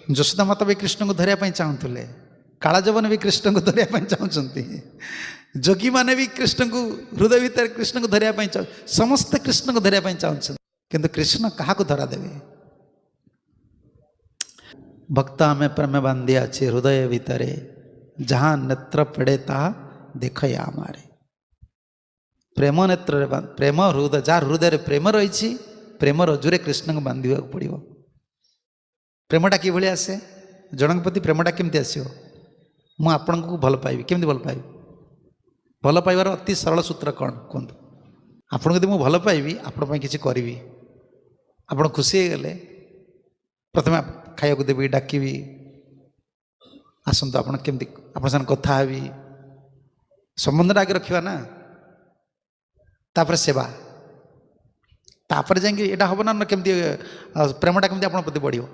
ଯଶୋଦା ମାତା ବି କୃଷ୍ଣଙ୍କୁ ଧରିବା ପାଇଁ ଚାହୁଁଥିଲେ, କାଳଯବନ ବି କୃଷ୍ଣଙ୍କୁ ଧରିବା ପାଇଁ ଚାହୁଁଛନ୍ତି, ଯୋଗୀମାନେ ବି କୃଷ୍ଣଙ୍କୁ ହୃଦୟ ଭିତରେ କୃଷ୍ଣଙ୍କୁ ଧରିବା ପାଇଁ ଚାହୁଁ, ସମସ୍ତେ କୃଷ୍ଣଙ୍କୁ ଧରିବା ପାଇଁ ଚାହୁଁଛନ୍ତି। କିନ୍ତୁ କୃଷ୍ଣ କାହାକୁ ଧରା ଦେବେ? ଭକ୍ତ ଆମେ ପ୍ରେମ ବାନ୍ଧି ଅଛି ହୃଦୟ ଭିତରେ, ଯାହା ନେତ୍ର ପଡ଼େ ତାହା ଦେଖ আমারে। ପ୍ରେମ ନେତ୍ରରେ, ପ୍ରେମ ହୃଦୟ, ଯାହା ହୃଦୟରେ ପ୍ରେମ ରହିଛି, ପ୍ରେମ ରଜୁରେ କୃଷ୍ଣଙ୍କୁ ବାନ୍ଧିବାକୁ ପଡ଼ିବ। ପ୍ରେମଟା କିଭଳି ଆସେ? ଜଣଙ୍କ ପ୍ରତି ପ୍ରେମଟା କେମିତି ଆସିବ? ମୁଁ ଆପଣଙ୍କୁ ଭଲ ପାଇବି, କେମିତି ଭଲ ପାଇବି? ଭଲ ପାଇବାର ଅତି ସରଳ ସୂତ୍ର କ'ଣ କୁହନ୍ତୁ? ଆପଣଙ୍କୁ ଯଦି ମୁଁ ଭଲ ପାଇବି, ଆପଣଙ୍କ ପାଇଁ କିଛି କରିବି, ଆପଣ ଖୁସି ହେଇଗଲେ ପ୍ରଥମେ ଖାଇବାକୁ ଦେବି, ଡାକିବି, ଆସନ୍ତୁ, ଆପଣ କେମିତି, ଆପଣଙ୍କ ସାଙ୍ଗେ କଥା ହେବି। ସମ୍ବନ୍ଧଟା ଆଗେ ରଖିବା ନା, ତାପରେ ସେବା, ତାପରେ ଯାଇକି ଏଇଟା ହେବ ନା। କେମିତି ପ୍ରେମଟା କେମିତି ଆପଣଙ୍କ ପ୍ରତି ବଢ଼ିବ?